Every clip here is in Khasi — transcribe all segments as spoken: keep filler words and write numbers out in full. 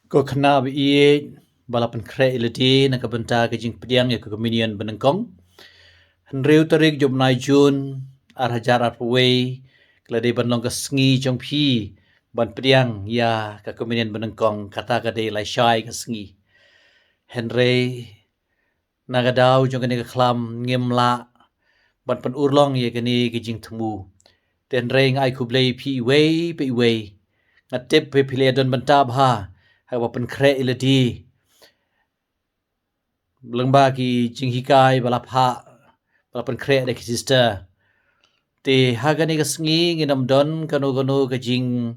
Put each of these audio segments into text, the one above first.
Ko khynnah ba ïeit ba la pynkhreh ïa lade na ka bynta ka jingpdiang ïa ka communion banyngkong. Hynriew tarik jong u bnai Jun, ar hajar arphew wei, ka la dei ban long ka sngi jong phi ban pdiang ïa ka communion banyngkong, kata ka dei lashai ka sngi. Hynrei na ka daw jong kane ka khlam ngim lah ban pynurlong ïa kane ka jingthmu. Te hynrei nga ai khublei phi iwei pa iwei. Nga tip phi, phi la don bynta bha ha kaba pynkhreh ïa lade lyngba ki jinghikai ba la phah, ba la pynkhreh da ki sister. Te ha kane ka sngi ngin ym don kano kano ka jing,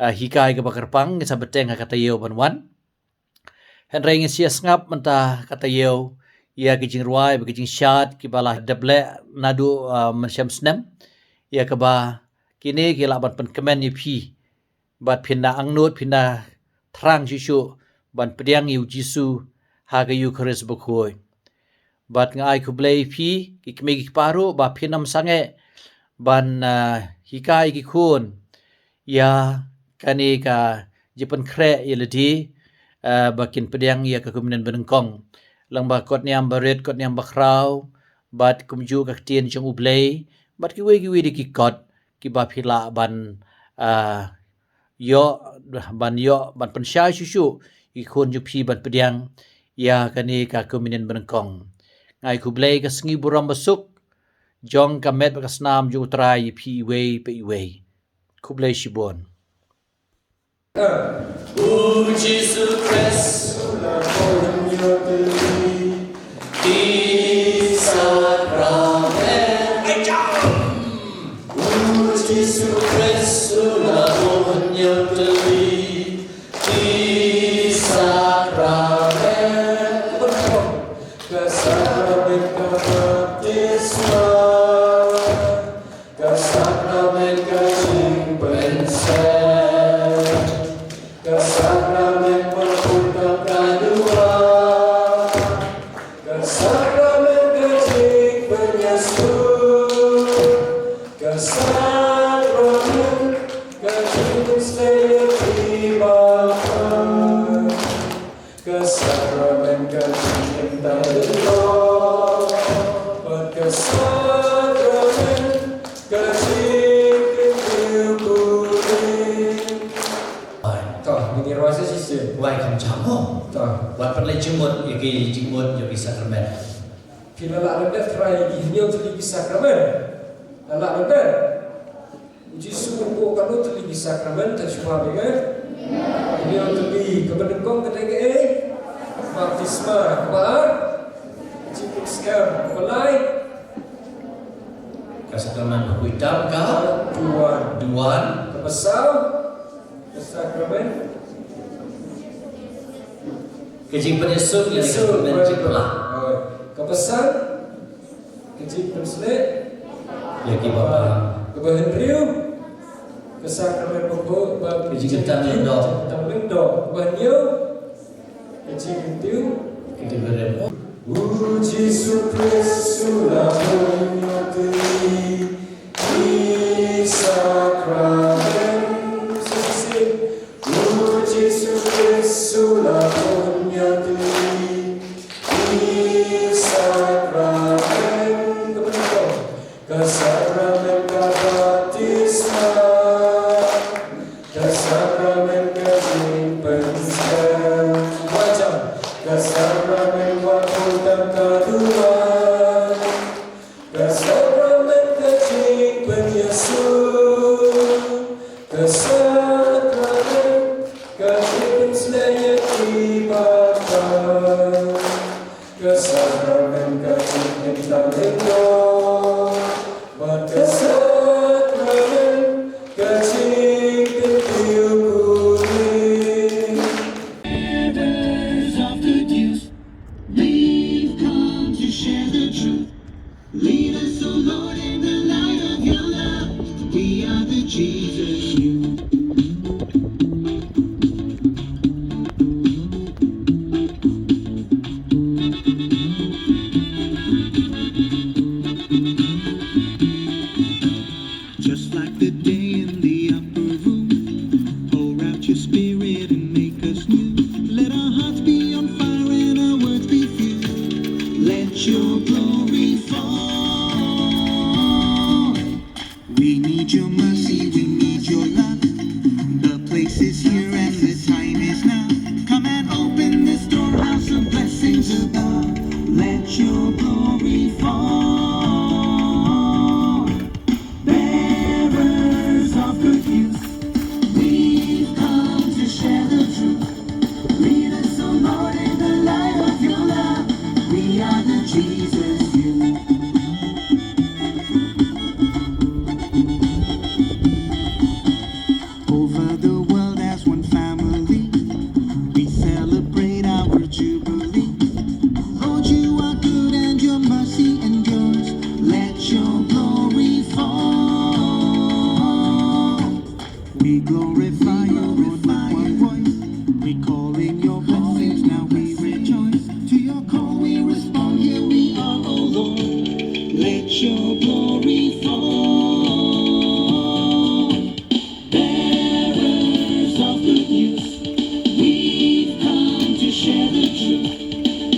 ah, hikai kaba kyrpang, ngin sa bteng ha ka taïew ban wan. Hynrei ngin sa ïa sngap mynta ka taïew ïa ki jingrwai bad ki jingshad kiba la dep leh naduh, ah, mynshem snem, ïa kaba kine ki lah ban pynkmen ïa phi bad phin da angnud, phin da thrang shuh shuh ban pdiang ïa u Jisu ha ka Eukharist bakhuid. Bad nga ai khublei ïa phi ki kmie ki kpa ruh ba phin ym sangeh ban, ah, hikai ki khun ïa kane ka jingpynkhreh ïa lade, ah, ba kin pdiang ïa ka communion banyngkong. Lyngba kot niam barit, kot niam bakhraw, bad kumjuh ka ktien jong U Blei, bad kiwei kiwei de ki kot kiba phi lah ban, ah, ïoh, ban ïoh, ban pynshai shuh shuh ïa ki khun jong phi ban pdiang ïa kane ka communion banyngkong. Nga ai khublei ka sngi burom basuk jong ka met bad ka snam jong U Trai ïa phi iwei pa iwei. Khublei shibun. U Jisu Khrist u la bun ïa u tylli ki sakramen. U Jisu Khrist u la bun ïa u tylli ki sakramen. Ka sakramen ka baptisma. Ka sakramen ka jingpynsngew. Ka sakramen pynput ka duwan. Ka sakramen ka jingpynïasoh. Ka sakramen ka jingpynsngew ïa ki balang. Ka sakramen ka jingim tang lyngdoh, bad ka sakramen ka jingkyntiew kurim. To, ngin ïa rwai sa shisien. Rwai kham jam mo. To. Wat pynleit jingmut ïa ki jingmut ïa ki sakramen. Phi la lah ban dep trai ïa ki hynñiew tylli ki sakramen. La lah ban dep. U Jisu u buh katno tylli ki sakramen, ta jubab ïa nga. Hynñiew tylli. Kaba nyngkong ka dei kaei? Baptisma. Kaba ar? Jingpynsngew. Kaba lai? Ka sakramen bakhuid tam, ka duwan. Duwan. Kaba saw? Ka sakramen? Ka jingpynïasoh, ïa ka sakramen jingpyllait. Oh. Kaba san? Ka jingpynshlur. Ïa ki balang. Kaba hynriew. Ka sakramen bakhuid, ba ka jingkyntang lyngdoh. Jingkyntang lyngdoh. Kaba hynñiew. Ka jingkyntiew. Kyntiew kurim. U Jisu Khrist u la bun ïa u tylli ki sakramen. Shisien. U Jisu Khrist u la bun ïa u tylli ki sakramen. Kaba nyngkong. Ka sakramen ka baptisma. Ka sakramen ka jingpynsngew. Kaba jam. Ka sakramen wat khun tam ka duwan. Ka sakramen ka jingpynïasoh. Ka sakramen ka jingpynshlur ïa ki balang. Ka sakramen ka jingkyntang lyngdoh. Bad ka sakramen ka jingkyntiew kurim. Bearers of good news, we've come to share the truth. Lead us, O Lord, in the light of your love. We are the Jesus you. Just like the day in the upper room, pour out your spirit and make us new. Recalling your blessings, now we rejoice. To your call we respond, here we are, O Lord. Let your glory fall. Bearers of good news, we've come to share the truth.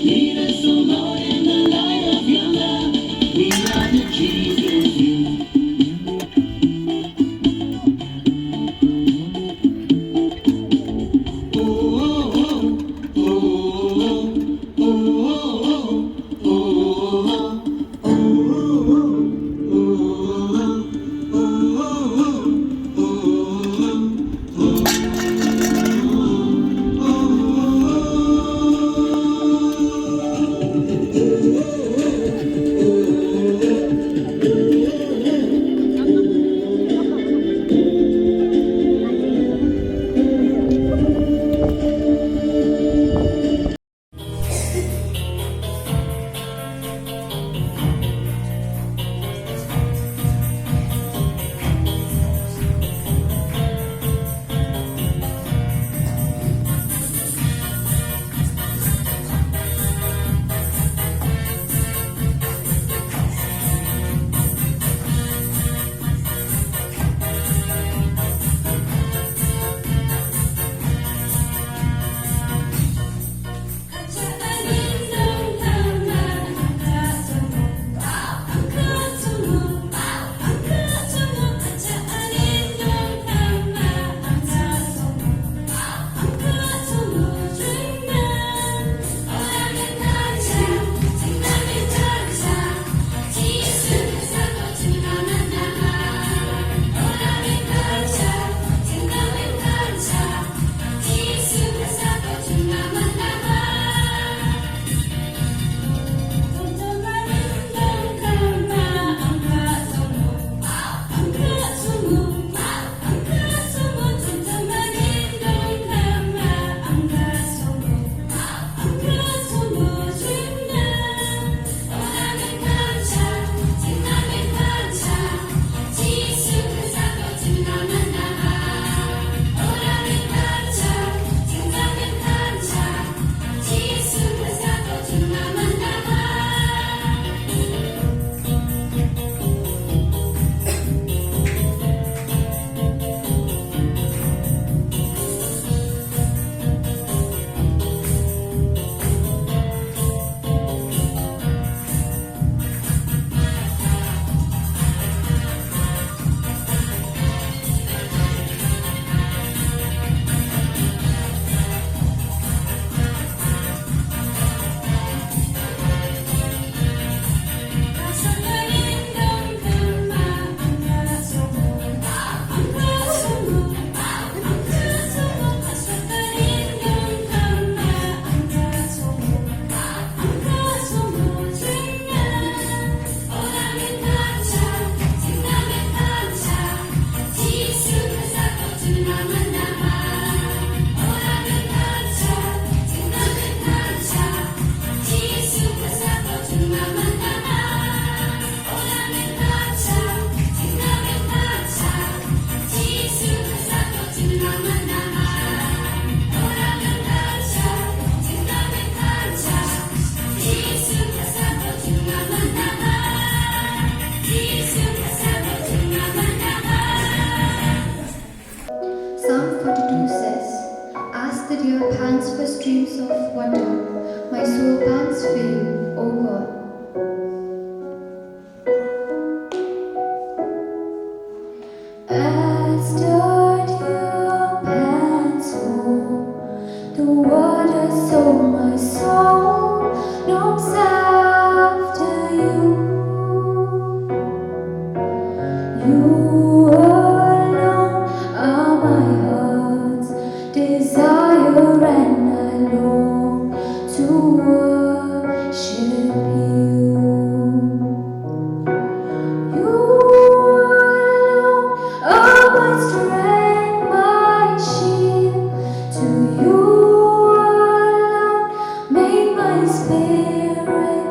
Lead us, O Lord, in the light of your love. We are the Jesus you. Psalm forty-two says, "As the deer pants for streams of water, my soul pants for you, O God." As the deer pants for the water, so my soul longs after you. You alone are my heart's desire, and I long to worship you. You alone are my strength, my shield. To you alone may my spirit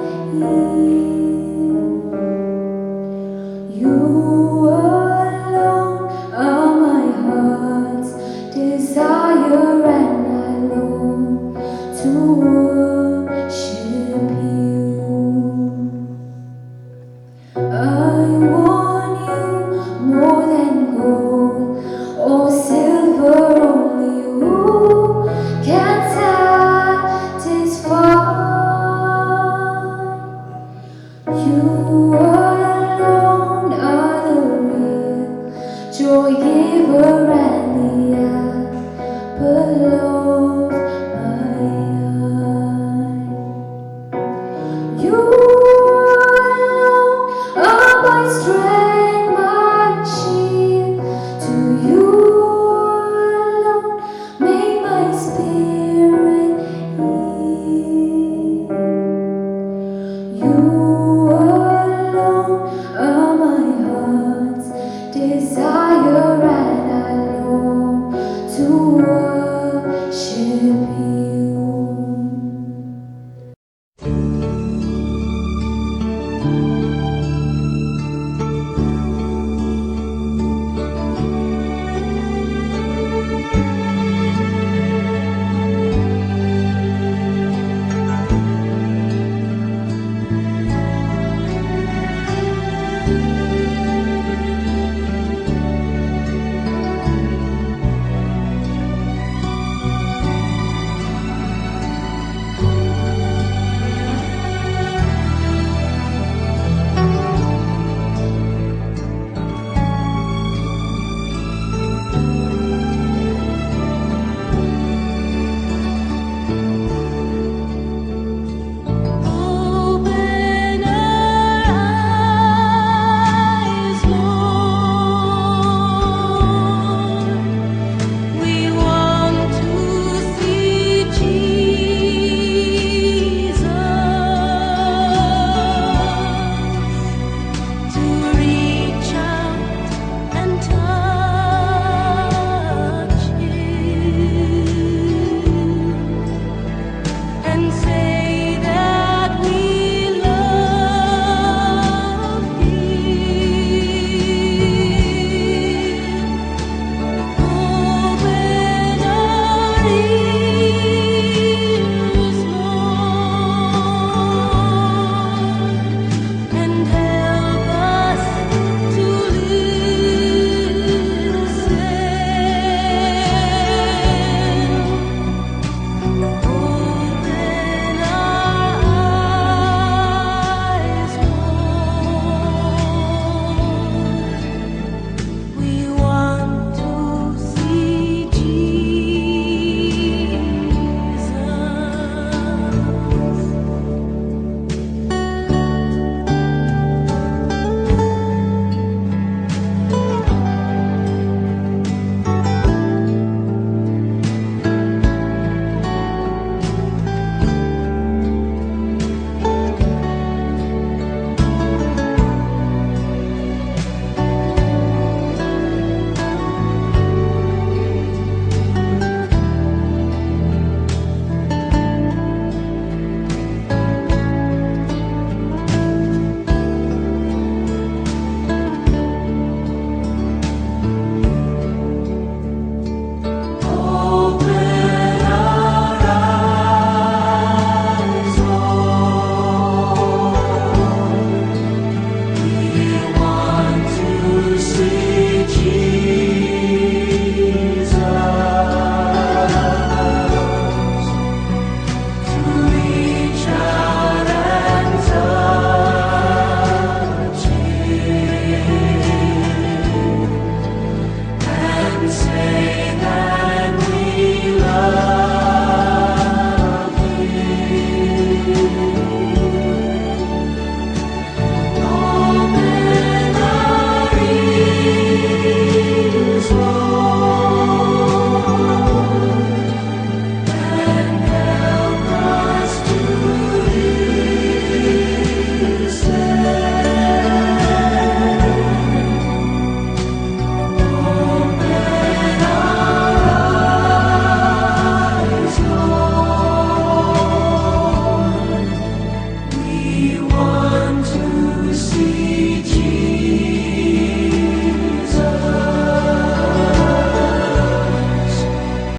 Phi